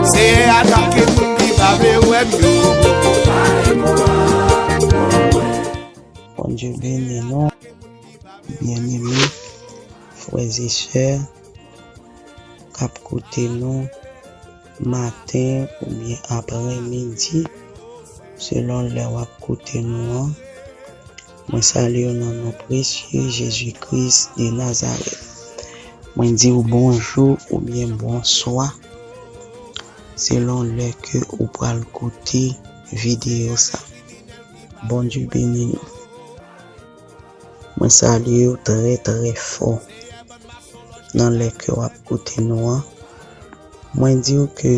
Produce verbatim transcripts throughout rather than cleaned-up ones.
Seyè a atake moun ki pa vle wè m yo. Bondye beni nou, byeneme, frè e sè k ap koute nou maten oubyen aprè midi, selon lè w ap koute nou an. Mwen salye w nan non presye Jezi Kris de Nazarèt. Mwen di w bonjou oubyen bonswa, selon lè ke ou pral koute videyo sa. Bondye beni nou. Mwen salye w trè, trè fò nan lè ke w ap koute nou an. Mwen di w ke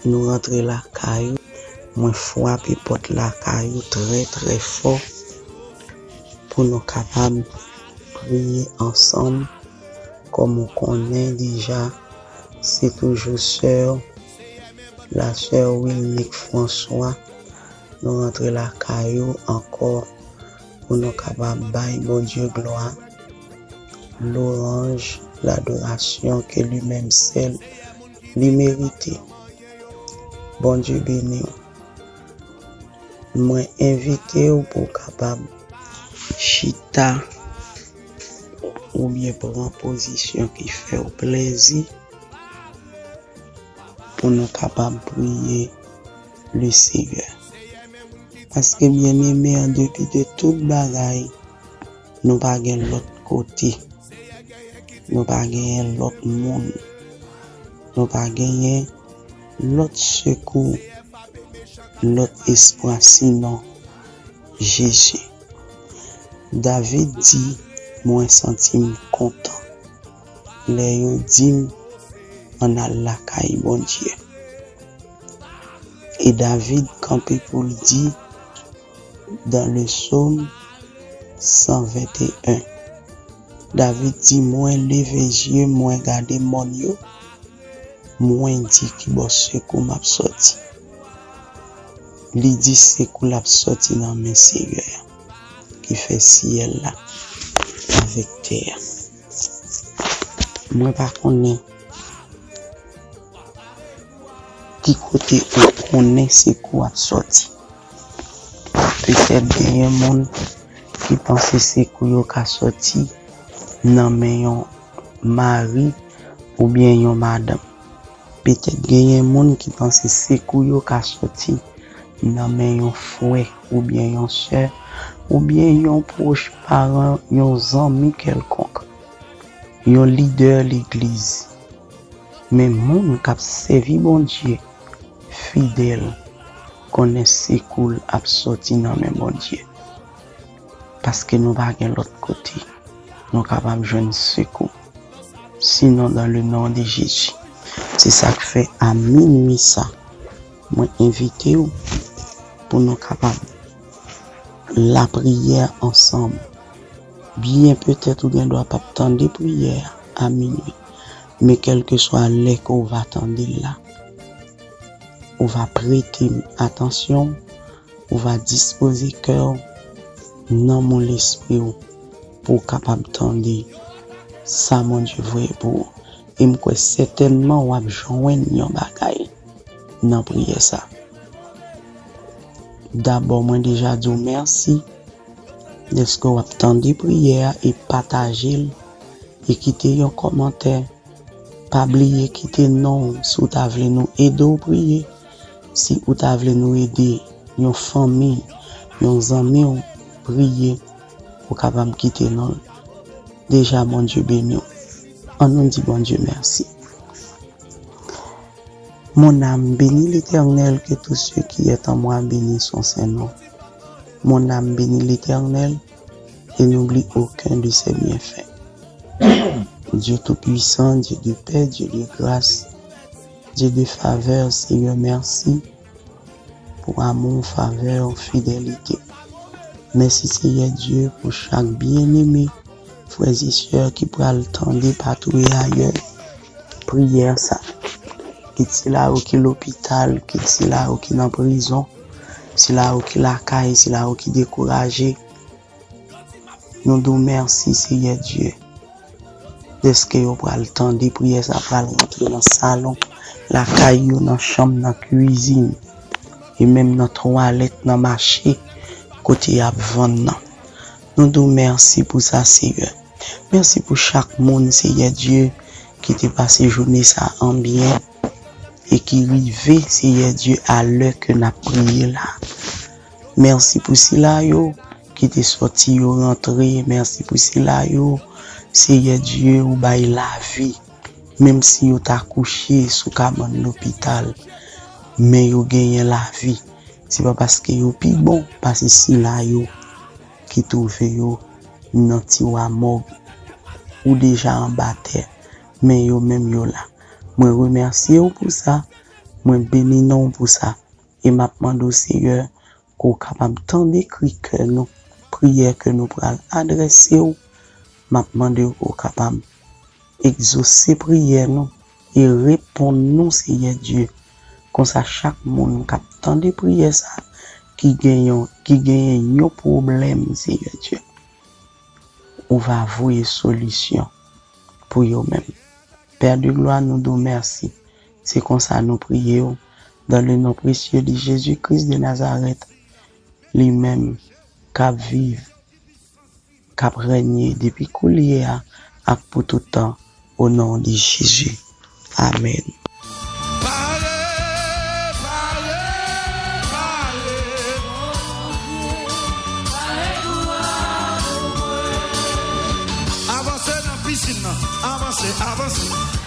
nou rantre lakay ou. Mwen frape pòt lakay ou trè, trè fò pou nou kapab priye ansanm. Kòm ou konnen deja, se toujou sè w, la sè Wilnique François. Nou rantre lakay ou ankò pou nou kapab bay Bondye glwa, lwanj, ladorasyon ke li menm sèl li merite. Bondye beni w. Mwen envite w pou w kapab chita oubyen pran pozisyon ki fè w plezi pou nou kapab priye Lesenyè. Paske, byeneme, an depi de tout bagay, nou pa gen lòt kote. Nou pa genyen lòt moun. Nou pa genyen lòt sekou, lòt espwa sinon Jezi. David di, mwen santi m kontan lè yo di m, ann al lakay Bondye. E David kanpe pou l di, dans le psaume cent vingt et un, David di, mwen leve zye m, mwen gade mòn yo, mwen di, ki bò sekou m ap sòti? Li di, sekou l ap sòti nan men Senyè a, ki fè syèl la avèk tè a. Mwen pa konnen ki kote ou konnen sekou ap sòti. Petèt genyen moun ki panse sekou yo ka sòti nan men yon mari oubyen yon madanm. Petèt genyen moun ki panse sekou yo ka sòti nan men yon frè oubyen yon sè oubyen yon pwòch paran, yon zanmi kèlkonk, yon lidè legliz. Men moun k ap sèvi Bondye fidèl konnen sekou l ap sòti nan men Bondye. Paske nou pa gen lòt kote nou kapab jwenn sekou, sinon dans le nom de Jésus. Se sa k fè a minui sa, mwen envite w pou nou kapab lapriyè ansanm. Byen petèt ou gen dwa p ap tande priyè a a minui, men kèlkeswa lè ke w va tande l la, ou va prete m atansyon w, ou va dispoze kè w, nanm w, lespri w, pou w kapab tande sa Bondye voye pou ou. E m kwè sètènman w ap jwenn yon bagay nan priyè sa. Dabò, mwen deja di w mèsi dèske w ap tande priyè a e pataje l e kite yon kòmantè. Pa bliye kite non w si w ta vle nou ede w priye. Si ou ta vle nou ede yon fanmi, yon zanmi w priye, ou kapab kite non l. Deja, Bondye beni w. Ann nou di Bondye mèsi. Mon âme bénit l'Éternel, que tout ce qui est en moi bénisse son saint nom. Mon âme bénit l'Éternel et n'oublie aucun de ses bienfaits. Dieu tout-puissant, Dieu de paix, Dieu de grâce, Dieu de faveur, Seigneur, merci pour amour, faveur, fidélité. Mèsi, Seyè Dye, pou chak byeneme, frè e sè ki pral tande patouye ayè priyè sa. Kit sila yo ki lopital, kit sila yo ki nan prizon, sila yo ki lakay, sila yo ki dekouraje. Nou di w mèsi, Seyè Dye, dèske yo pral tande priyè sa, pral rantre nan salon, lakay yo, nan chanm, nan kwizin, e menm nan twalèt, nan mache, kote y ap vann nan. Nou di w mèsi pou sa, Seyè. Mèsi pou chak moun, Seyè Dye, ki te pase jounen sa an byen e ki rive, Seyè Dye, a lè ke n ap priye la. Mèsi pou sila yo ki te sòti, yo rantre. Mèsi pou sila yo, Seyè Dye, ou bay lavi. Menm si yo ta kouche sou kabann lopital, men yo genyen lavi. Se pa paske yo pi bon pase sila yo ki twouve yo nan tiwa mòg ou deja anba tè, men yo menm yo la. Mwen remèsye w pou sa, mwen beni non w pou sa. E m ap mande w, Seyè, ke w kapab tande kri kè nou, priyè ke nou pral adrese w. M ap mande w ke w kapab egzose priyè nou e reponn nou, Seyè Dye. Konsa, chak moun k ap tande priyè sa, ki gen yon, ki genyen yon pwoblèm, Seyè Dye, ou va voye solisyon pou yo menm. Père de gloire, nou di w mèsi. Se konsa nou priye w, dans le nom précieux de Jésus-Christ de Nazareth, li menm k ap viv, k ap renye depi koulye a ak pou tout tan, au nom de Jésus. Amen. Pale, pale, pale, Bondye. Pale pou mwen, pou mwen. Avanse nan pisin nan. Avanse, avanse,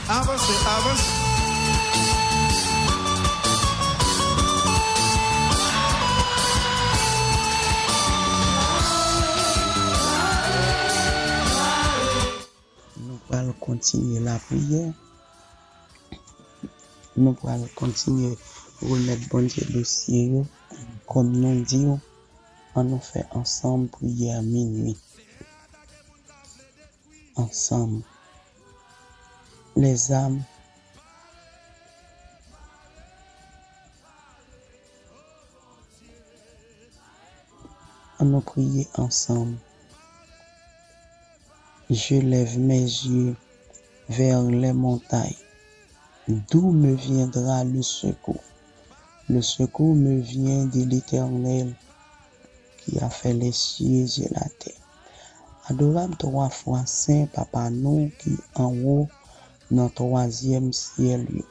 avanse, avanse. Nou pral kontinye lapriyè. Nou pral kontinye remèt Bondye dosye yo. Kòm nou di w, ann nou fè ansanm priyè minui. Ansanm. Lèzam. Ann nou priye ansanm. Je lève mes yeux vers les montagnes. D'où me viendra le secours? Le secours me vient de l'Éternel qui a fait les cieux et la terre. Adorab twa fwa sen, Papa nou ki anwo nan twazyèm syèl yo.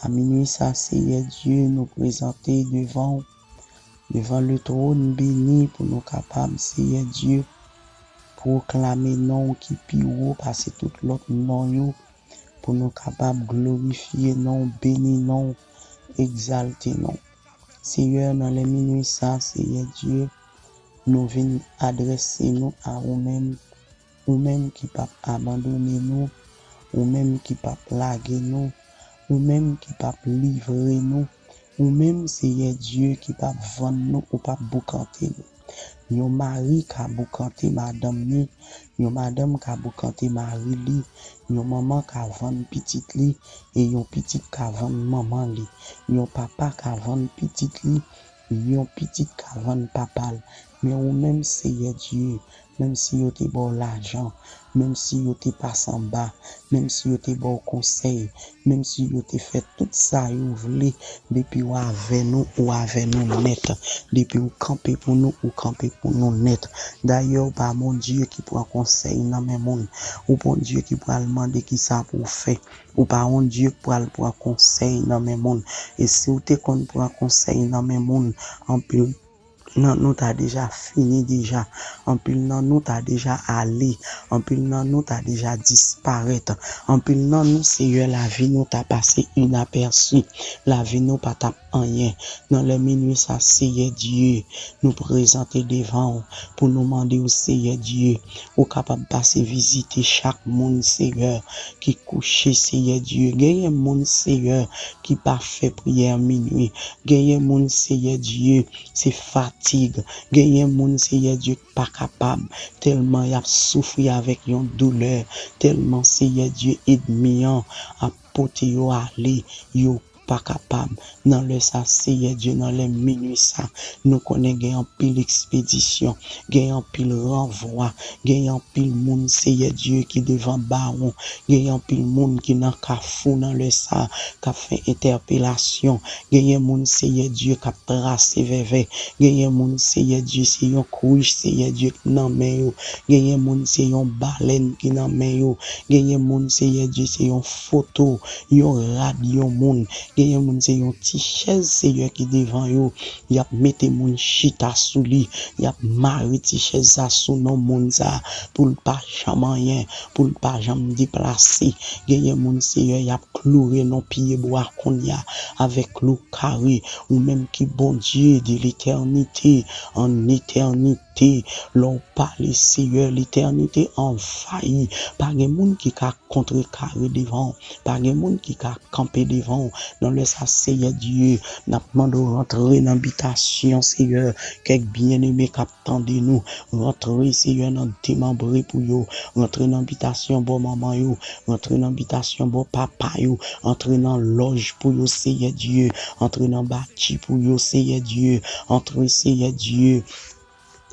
A minui sa, Seyè Dye, nou prezante devan w, devan le twòn beni pou nou kapab, Seyè Dye, pwoklame non w ki pi wo pase tout lòt non yo, pou nou kapab glorifye non w, beni non w, egzalte non w. Seyè, nan lè minui sa, Seyè Dye, nou vin adrese nou a ou menm, ou menm ki p ap abandone nou, ou menm ki p ap lage nou, ou menm ki p ap livre nou, ou menm, Seyè Dye, ki p ap vann nou, ou p ap boukante nou. Yon mari ka boukante madanm ni, yon madanm ka boukante mari li, yon manman ka vann pitit li, e yon pitit ka vann manman li. Yon papa ka vann pitit li, yon pitit ka vann papa l. Men ou menm, Seyè Dye, menm si yo te ba w lajan, menm si yo te pase anba, menm si yo te ba w konsèy, menm si yo te fè tout sa yo vle, depi w avè nou, ou avè nou nèt. Depi w kanpe pou nou, ou kanpe pou nou nèt. Dayè, ou pa Bondye ki pran konsèy nan men moun. Ou Bondye ki pral mande kisa pou w fè. Ou pa yon Dye k pral pran konsèy nan men moun. E si w te konn pran konsèy nan men moun, anpil nan nou ta deja fini deja. Anpil nan nou ta deja ale. Anpil nan nou ta deja disparèt. Anpil nan nou, Seyè, lavi nou ta pase inapèsi. Lavi nou pa t ap anyen. Nan lè minui sa, Seyè Dye, nou prezante devan w pou nou mande w, Seyè Dye, ou kapab pase vizite chak moun, Seyè, ki kouche, Seyè Dye. Genyen moun, Seyè, ki pa fè priyè minui. Genyen moun, Seyè Dye, se fatig. Genyen moun, Seyè Dye, k pa kapab, tèlman y ap soufri avèk yon doulè, tèlman, Seyè Dye, ènmi an ap pote yo ale, yo pa kapab. Nan lè sa, Seyè Dye, nan lè minui sa, nou konnen gen anpil ekspedisyon, gen anpil ranvwa, gen anpil moun, Seyè Dye, ki devan bawon, gen anpil moun ki nan kafou nan lè sa, k ap fè entèpelasyon, genyen moun, Seyè Dye, k ap trase vèvè, genyen moun, Seyè Dye, se yon kwich, Seyè Dye, k nan men yo, genyen moun, se yon balèn ki nan men yo, genyen moun, Seyè Dye, se yon foto, yon rad yon moun, genyen moun, se yon ti chèz, Seyè, ki devan yo, y ap mete moun chita sou li, y ap mare ti chèz sa sou non moun sa, pou l pa janm anyen, pou l pa janm deplase, genyen moun, Seyè, y ap kloure non pye bwa kounye a avèk klou kare, ou menm ki Bondye de letènite an etènite, lè w pale, Seyè, letènite anvayi, pa gen moun ki ka kontrekare devan w, pa gen moun ki ka kanpe devan w. Nan lè sa, Seyè Dye, n ap mande w rantre nan bitasyon, Seyè, kèk byeneme k ap tande nou, rantre, Seyè, nan demanbre pou yo, rantre nan bitasyon bò manman yo, rantre nan bitasyon bò papa yo, antre nan lòj pou yo, Seyè Dye, antre nan bati pou yo, Seyè Dye, antre, Seyè Dye,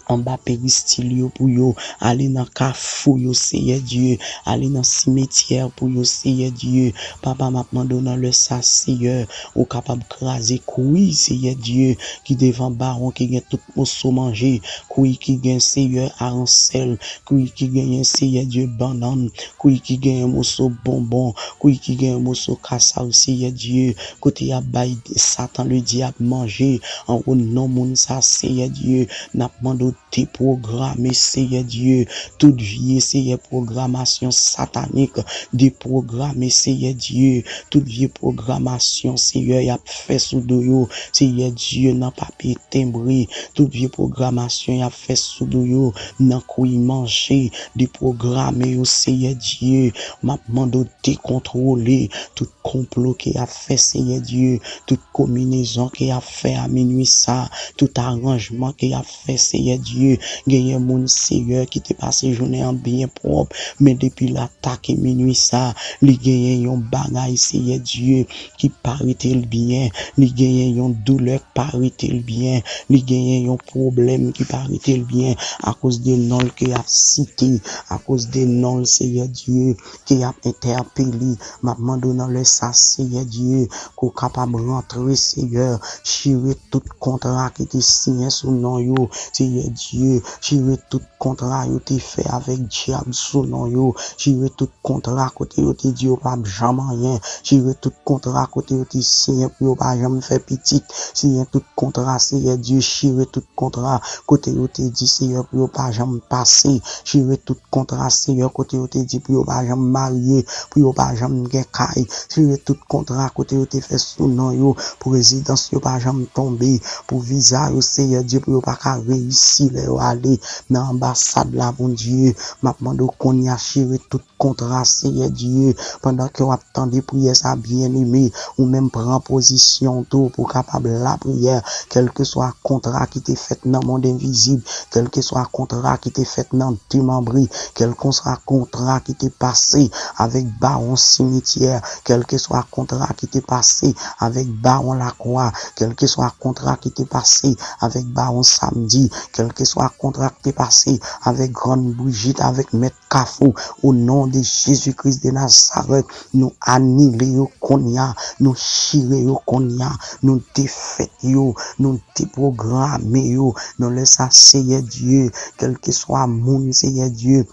anba peristil yo pou yo, ale nan kafou yo, Seyè Dye, ale nan simetyè pou yo, Seyè Dye. Papa, m ap mande w nan lè sa, Seyè, ou kapab kraze kwi, Seyè Dye, ki devan bawon, ki gen tout moso manje, kwi ki gen, Seyè, aransèl, kwi ki genyen, Seyè Dye, bannann, kwi ki genyen moso bonbon, kwi ki genyen moso kasav, Seyè Dye, kote y ap bay Satan Ledyab manje, an o non moun sa, Seyè Dye, n ap mande w depwograme, Seyè Dye, tout vye, Seyè, pwogramasyon satanik, depwograme, Seyè Dye, tout vye pwogramasyon, Seyè, y ap fè sou do yo, Seyè Dye, nan papye tenbre, tout vye pwogramasyon y ap fè sou do yo, nan kwi manje, depwograme yo, Seyè Dye, m ap mande w dekontwole tout konplo ke y ap fè, Seyè Dye, tout konbinezon ke y ap fè a minui sa, tout aranjman ke y ap fè, Seyè Dye. Genyen moun, Seyè, ki te pase jounen an byen pwòp, men depi l atake minui sa, li genyen yon bagay, Seyè Dye, ki pa rete l byen, li genyen yon doulè k pa rete l byen, li genyen yon pwoblèm ki pa rete l byen, akoz de non l ke y ap site, akoz de non l, Seyè Dye, ke y ap entèpele. M ap mande w nan lè sa, Seyè Dye, ke w kapab rantre, Seyè, chire tout kontra ki te siyen sou non yo, Seyè Dye, chire tout kontra yo te fè avèk dyab sou non yo, chire tout kontra kote yo te di yo p ap janm anyen, chire tout kontra kote yo te siyen pou yo pa janm fè pitit, siyen tout kontra, Seyè Dye, chire tout kontra kote yo te di, Seyè, pou yo pa janm pase, chire tout kontra, Seyè, kote yo te di pou yo pa janm marye, pou yo pa janm gen kay, chire tout kontra kote yo te fè sou non yo, pou rezidans yo pa janm tonbe, pou viza yo, Seyè Dye, pou yo pa ka reyisi lè yo ale nan anbasad la, Bondye. M ap mande w kounye a chire tout kontra, Seyè Dye, pandan ke w ap tande priyè sa, byeneme, ou menm pran pozisyon w tou pou w kapab lapriyè, kèlkeswa kontra ki te fèt nan mond envizib, kèlkeswa kontra ki te fèt nan demanbre, kèlkeswa kontra ki te pase avèk bawon simityè, kèlkeswa kontra ki te pase avèk bawon lakwa, kèlkeswa kontra ki te pase avèk bawon samdi, kèlkeswa kontra ki te pase avèk grann Brijit, avèk mèt Kafou, o non de Jezi Kris de Nazarèt, nou anile yo kounye a, nou chire yo kounye a, nou defèt yo, nou depwograme yo. Nan lè sa, Seyè Dye, kèlkeswa moun, Seyè Dye,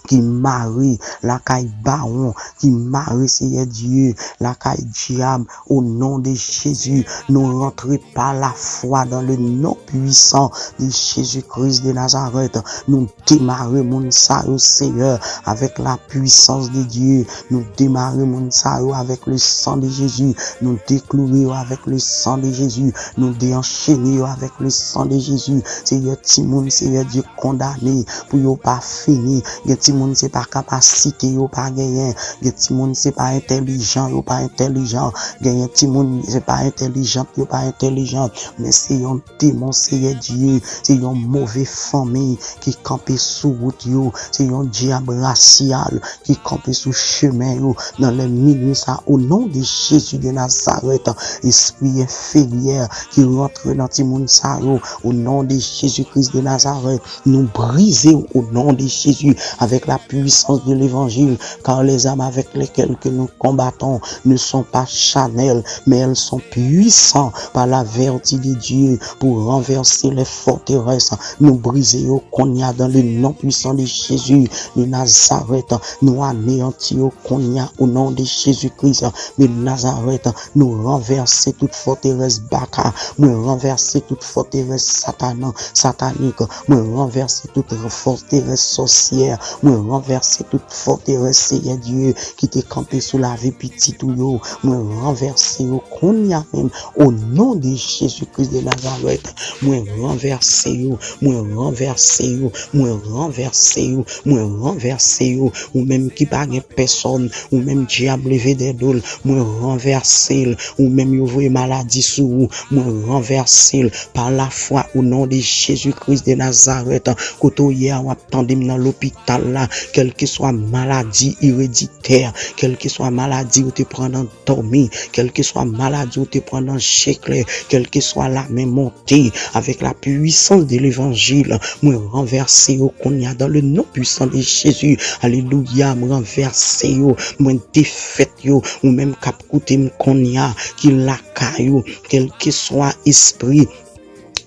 ki mare lakay bawon, ki mare, Seyè Dye, lakay dyab, o non de Jezi, nou rantre pa lafwa dan le non pwisan de Jezi Kris de Nazarèt. Nou demare moun sa yo, Seyè, avèk la pwisans de Dye. Nou demare moun sa yo avèk le san de Jezi. Nou dekloure yo avèk le san de Jezi. Nou deanchene yo avèk le san de Jezi. Seyè, timoun, Seyè Dye, kondane pou yo pa fini. Gen timoun se pa kapasite yo pa genyen, gen timoun se pa entèlijan yo pa entèlijan, genyen timoun se pa entèlijant yo pa entèlijant, men se yon demon, Seyè Dye, se yon move fanmi ki kanpe sou wout yo, se yon dyab rasyal ki kanpe sou chemen yo nan lè minui sa, o non de Jezi de Nazarèt, espri enferyè ki rantre nan timoun sa yo, o non de Jezi Kris de Nazarèt, nou brize w o non de Jezi avec la puissance de l'évangile, car les armes avec lesquelles que nous combattons ne sont pas charnelles, mais elles sont puissantes par la vertu de Dieu pour renverser les forteresses. Nou brize yo kounye a dans le nom puissant de Jésus de Nazareth. Nou aneyanti yo kounye a o non de Jezi Kris de Nazareth. Nou ranvèse tout fòterès baka. Mwen ranvèse tout fòterès satanan, satanik. Mwen ranvèse tout fòterès sòsyè. Mwen ranvèse tout fòterès, Seyè Dye, ki te kanpe sou lavi pitit ou yo. Mwen ranvèse yo kounye a menm o non de Jezi Kris de Nazarèt. Mwen ranvèse yo, mwen ranvèse yo, mwen ranvèse yo, mwen ranvèse yo. Ou menm ki pa gen pèsòn, ou menm dyab leve dèyè do l, mwen ranvèse l. Ou menm yo voye maladi sou ou, mwen ranvèse l. Pa lafwa o non de Jezi Kris de Nazarèt, kote w ye a, w ap tande m nan lopital la, kèlkeswa maladi ereditè, kèlkeswa maladi ou te pran nan dòmi, kèlkeswa maladi ou te pran nan je klè, kèlkeswa lamen monte avec la puissance de l'évangile, mwen ranvèse yo kounye a dans le nom puissant de Jésus. Alelouya, mwen ranvèse yo, mwen defèt yo. Ou menm k ap koute m kounye a, ki lakay ou, kèlkeswa espri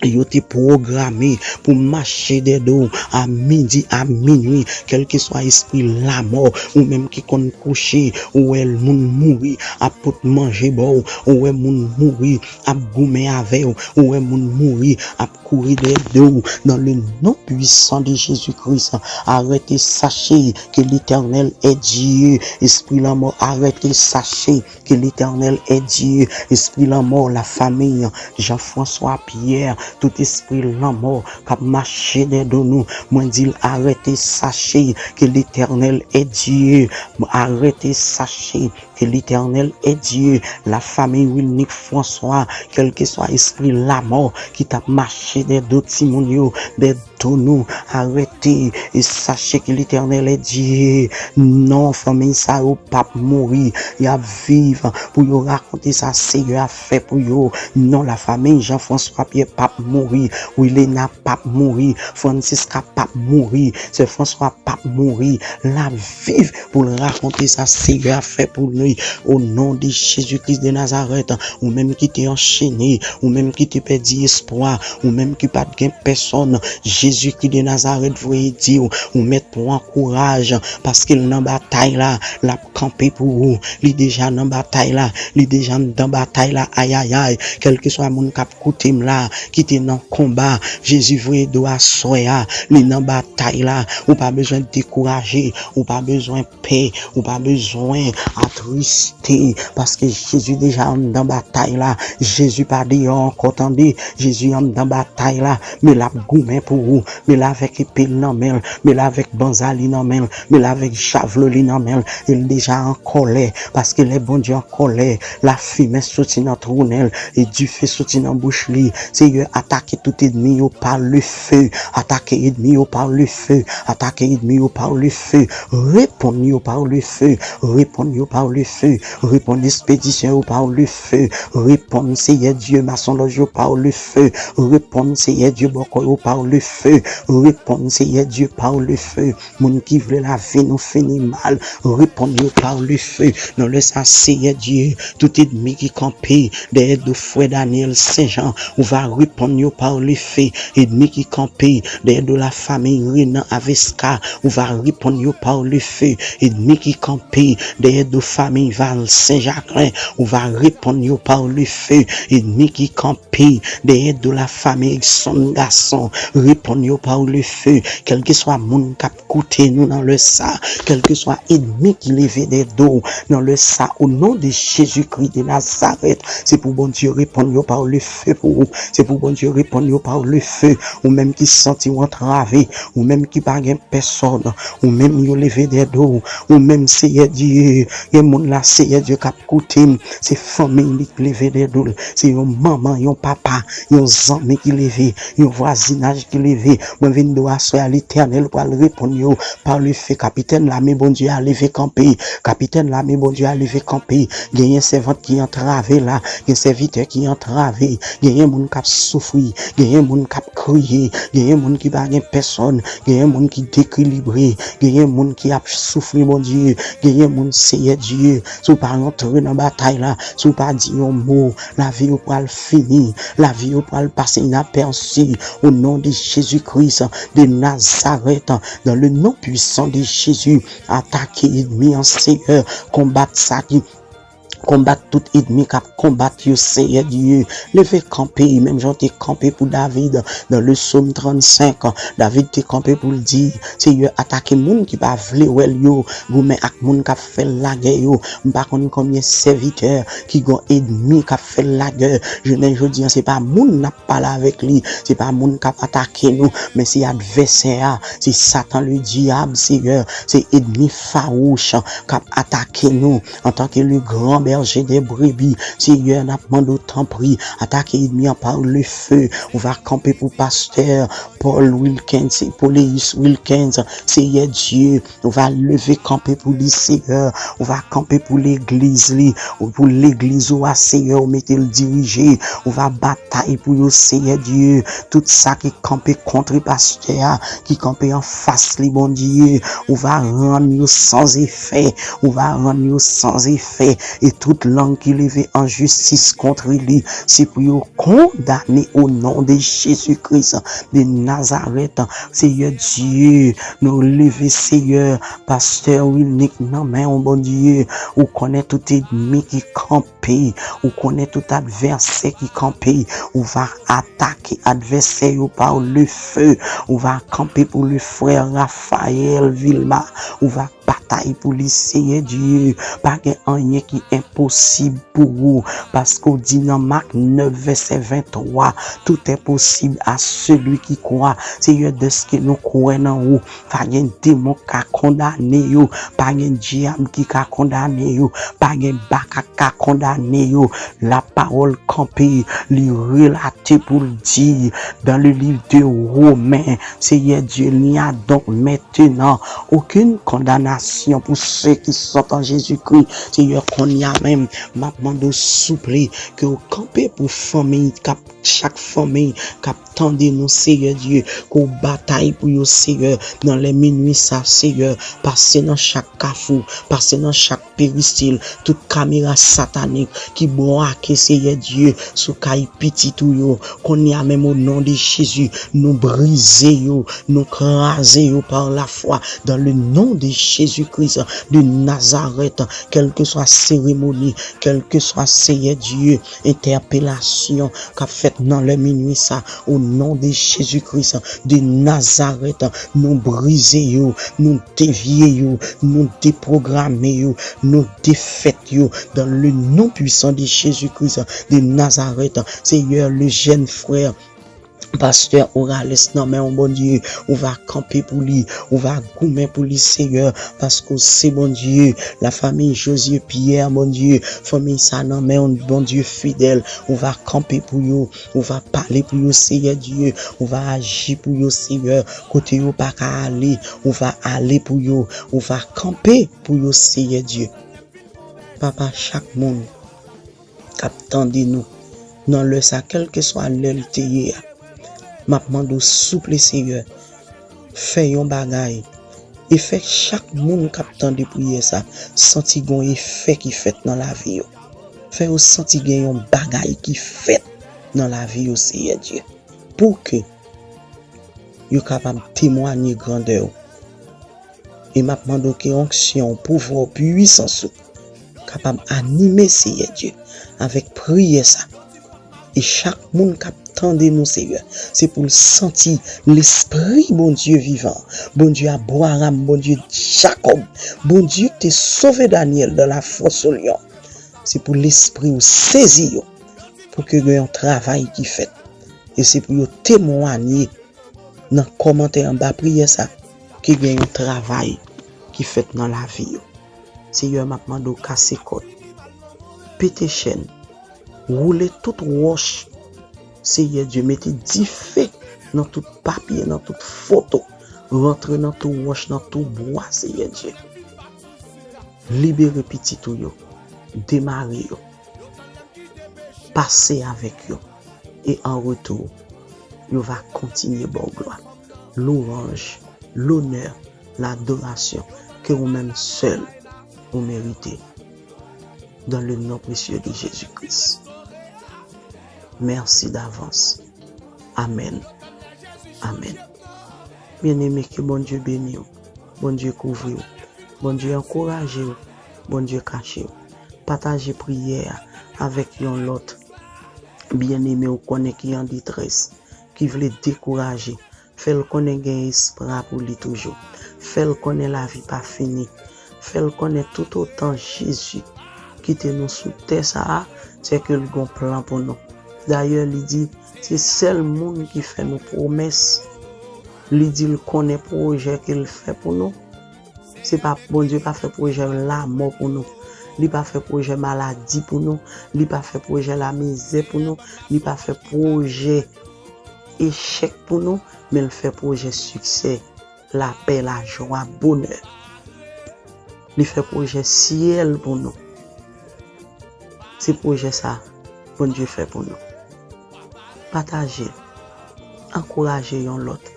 yo te pwograme pou mache dèyè do w a midi, a minui, kèlkeswa espri lamò, ou menm ki konn kouche, ou wè moun mouri ap pot manje ba w, ou wè moun mouri ap goumen avè w, ou wè moun mouri ap kouri dèyè do w, dans le nom puissant de Jésus-Christ, arrêtez, sachez que l'Éternel est Dieu. Espri lanmò, arrêtez, sachez que l'Éternel est Dieu. Espri lanmò, lafanmi Jean-François Pierre, tout espri lanmò k ap mache dèyè do nou, mwen di l, arrêtez, sachez que l'Éternel est Dieu. Arrêtez, sachez que l'Éternel est Dieu. Lafanmi Wilnick François, kèlkeswa espri lamò ki t ap mache dèyè do timoun yo, dèyè do nou, arrêtez, sachez que l'Éternel est Dieu. Non, fanmi sa yo p ap mouri, y ap viv pou yo rakonte sa Seyè a fè pou yo. Non, lafanmi Jean-François Pierre p ap mouri, Wilena p ap mouri, Francisca p ap mouri, sè François p ap mouri, l ap viv pou l rakonte sa Seyè a fè pou li. O non de Jezi Kris de Nazarèt, ou menm ki te anchene, ou menm ki te pèdi espwa, ou menm ki pa t gen pèsòn, Jezi ki de Nazarèt voye di w, ou mèt pran kouraj, paske l nan batay la, l ap kanpe pou ou. Li deja nan batay la, li deja anndan batay la, ayayay. Kèlkeswa moun k ap koute m la, ki te nan konba, Jezi voye do aswè a, li nan batay la. Ou pa bezwen dekouraje, ou pa bezwen pè, ou pa bezwen atriste, paske Jezi deja anndan batay la. Jezi pa deyò ankò, tande. Jezi anndan batay la, men l ap goumen pou ou. Men l avèk epe l nan men l, men l avèk banza li nan men l, men l avèk javlo li nan men l. E l deja an kòlè, paske lè Bondye an kòlè, lafimen soti nan twou nen l, e dife soti nan bouch li. Seyè, atake tout ènmi yo pa le feu, atake ènmi yo pa le feu, atake ènmi yo pa le feu. Reponn yo pa le feu, reponn yo pa le feu, reponn espedisyon yo pa le feu, reponn, Seyè Dye, masonlòj yo pa le feu, reponn, Seyè Dye, bòkò yo pa le feu, reponn, Seyè Dye, pa le feu. Moun ki vle lavi nou fini mal, reponn yo pa le feu. Nan lè sa, Seyè Dye, tout ènmi ki kanpe dèyè do frè Daniel Saint-Jean, ou va reponn yo pa le feu. Ènmi ki kanpe dèyè do lafanmi Renan Avesca, ou va reponn yo pa le feu. Ènmi ki kanpe dèyè do fanmi Val Saint-Jacques, ou va reponn yo pa le feu. Ènmi ki kanpe dèyè do lafanmi Exxon Garçon, reponn yo pa le feu. Kèlkeswa moun k ap koute nou nan lè sa, kèlkeswa ènmi ki leve dèyè do w nan lè sa, o non de Jezi Kris de Nazarèt, se pou Bondye reponn yo pa le feu pou ou. Se pou Bondye Dye, reponn yo pa le feu, ou menm ki santi w antrave, ou menm ki pa gen pèsòn, ou menm yo leve dèdo w, ou menm, Seyè Dye, gen moun la, Seyè Dye, k ap koute m, se fanmi li k leve dèdo l, se yon manman, yon papa, yon zanmi ki leve, yon vwazinaj ki leve. Mwen vin di w aswè a, Letènèl pral reponn yo pa le feu. Kapitèn lame Bondye a leve kanpe, kapitèn lame Bondye a leve kanpe. Genyen sèvant ki antrave la, gen sèvitè ki antrave, genyen moun k ap soufri, genyen moun k ap kriye, genyen moun ki pa gen pèsòn, genyen moun ki dekilibre, genyen moun ki ap soufri, Bondye, genyen moun, Seyè Dye, si w pa rantre nan batay la, si w pa di yon mo, lavi yo pral fini, lavi yo pral pase inapèsi, au nom de Jésus-Christ de Nazareth, dans le nom puissant de Jésus, atake ènmi an, Seyè, konbat sa ki konbat tout ènmi k ap konbat yo, Seyè Dye. Leve kanpe, menm jan w te kanpe pou David, dans le psaume trannsenk, David te kanpe pou l di, Seyè, atake moun ki pa vle wè l yo, goumen ak moun k ap fè l lagè yo. M pa konn konbyen sèvitè ki gon ènmi k ap fè l lagè. Jounen jodi an, se pa moun n ap pale avèk li, se pa moun k ap atake nou, men se advèsè a, se Satan le dyab, Seyè, se ènmi fawouch k ap atake nou. Antanke le grand berger des brebis, Seyè, n ap mande w, tanpri, atake ènmi an pa le feu. Ou va kanpe pou pastè Paul Wilkens, Poleus Wilkens, Seyè Dye, ou va leve kanpe pou li, Seyè, ou va kanpe pou legliz li, ou pou legliz ou a, Seyè, ou mete l dirije, ou va batay pou yo, Seyè Dye, tout sa ki kanpe kont pastè a, ki kanpe anfas li, Bondye, ou va rann yo san efè, ou va rann yo san efè, e tout lang ki leve an jistis kont li, se pou yo kondane, au nom de Jésus-Christ de Nazareth. Seyè Dye, nou leve, Seyè, pastè Wilnick nan men w, Bondye, ou konnen tout ènmi ki kanpe, ou konnen tout advèsè ki kanpe, ou va atake advèsè yo pa le feu, ou va kanpe pou le frè Raphaël Vilma, ou va batay pou li, Seyè Dye, pa gen anyen ki enposib pou ou, paske w di nan Mak nèf vèsè venntwa, tout est possible à celui qui croit. Seyè, dèske nou kwè nan ou, pa gen demon k ka kondane yo, pa gen dyab ki ka kondane yo, pa gen baka k ka kondane yo. Lapawòl kanpe, li relate pou l di, dans le livre de Romains, Seyè Dye, il n'y a donc maintenant aucune condamnation pour ceux qui sont en Jésus-Christ. Seyè, kounye a menm, m ap mande w souple ke w kanpe pou fanmi k ap, chak fanmi k ap tande nou, Seyè Dye, ke w batay pou yo, Seyè, nan lè minui sa, Seyè, pase nan chak kafou, pase nan chak peristil, tout kamera satanik ki brake, Seyè Dye, sou kay pitit ou yo. Kounye a menm, o non de Jezi, nou brize yo, nou kraze yo pa lafwa, dans le nom de Jésus-Christ de Nazareth, kèlkeswa seremoni, kèlkeswa, Seyè Dye, entèpelasyon k ap fèt nan lè minui sa, o non de Jezi Kris de Nazarèt, nou brize yo, nou devye yo, nou depwograme yo, nou defèt yo, dans le nom puissant de Jésus-Christ de Nazareth. Seyè, le jeune frère, pastè Orales nan men w, Bondye, ou va kanpe pou li, ou va goumen pou li, Seyè, paske w se Bondye. La famille José Pierre, Bondye, fanmi sa nan men w, Bondye fidèl, ou va kanpe pou yo, ou va pale pou yo, Seyè Dye, ou va aji pou yo, Seyè, kote yo pa ka ale, ou va ale pou yo, ou va kanpe pou yo, Seyè Dye. Papa, chak moun k ap tande nou nan lè sa, kèlkeswa lè l te ye a, m ap mande w, souple, Seyè, fè yon bagay e fè chak moun k ap tande priyè sa santi gon efè ki fèt nan lavi yo. Fè yo santi gen yon bagay ki fèt nan lavi yo, Seyè Dye, pou ke yo kapab temwanye grandè w. E m ap mande w ke onksyon w, pouvwa w, pwisans ou kapab anime, Seyè Dye, avèk priyè sa. E chak moun k ap tande nou, Seyè, se pou l santi Lespri Bondye vivan, Bondye Abraram, Bondye Jakòb, Bondye ki te sove Danyèl dans la fosse aux lions. Se pou Lespri w sezi yo, pou ke gen yon travay ki fèt. E se pou yo temwanye nan kòmantè anba priyè sa ke gen yon travay ki fèt nan lavi yo. Seyè, m ap mande w kase kòd, pete chèn, woule tout wòch. Seyè Dye, mete dife nan tout papye, nan tout foto. Rantre nan tou wòch, nan tou bwa, Seyè Dye. Libere pitit ou yo. Demare yo. Pase avèk yo. E an retou, yo va kontinye ba w glwa, lwanj, lonè, ladorasyon ke ou menm sèl ou merite. Dans le nom précieux de Jésus-Christ. Mèsi davans. Amèn. Amèn. Byeneme, ke Bondye beni w. Bondye kouvri w. Bondye ankouraje w. Bondye kache w. Pataje priyè a avèk yon lòt byeneme ou konnen ki an detrès, ki vle dekouraje. Fè l konnen gen espwa pou li toujou. Fè l konnen lavi pa fini. Fè l konnen toutotan Jezi kite nou sou tè sa a, se ke l gon plan pou nou. Dayè, li di, se sèl moun ki fè nou pwomès. Li di l konnen pwojè ke l fè pou nou. Se pa, Bondye pa fè pwojè lanmò pou nou. Li pa fè pwojè maladi pou nou. Li pa fè pwojè lamizè pou nou. Li pa fè pwojè echèk pou nou, men l fè pwojè siksè, lapè, lajwa, bonè. Li fè pwojè syèl pou nou. Se pwojè sa Bondye fè pou nou. Pataje l. Ankouraje yon lòt.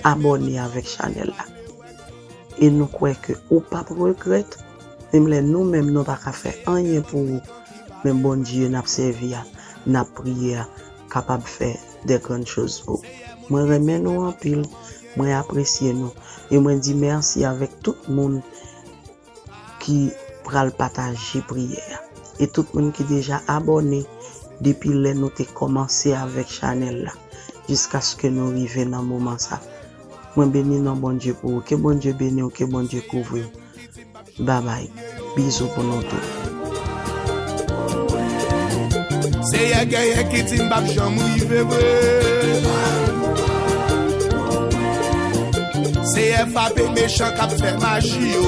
Abòne avèk chanèl la. E nou kwè ke ou p ap regrèt, menm lè nou menm nou pa ka fè anyen pou ou, men Bondye n ap sèvi a, n ap priye a, kapab fè de grann choz pou ou. Mwen renmen nou anpil, mwen apresye nou, e mwen di mèsi avèk tout moun ki pral pataje priyè a. E tout moun ki deja abòne depi lè nou te kòmanse avèk chanèl la, jiskaske nou rive nan moman sa. Mwen beni non Bondye pou ou. Ke Bondye beni w, ke Bondye kouvri w. Babay. Bizou pou nou tou. Seyè genyen ki di m p ap janm rive vre. Seyè frape mechan k ap fè maji yo.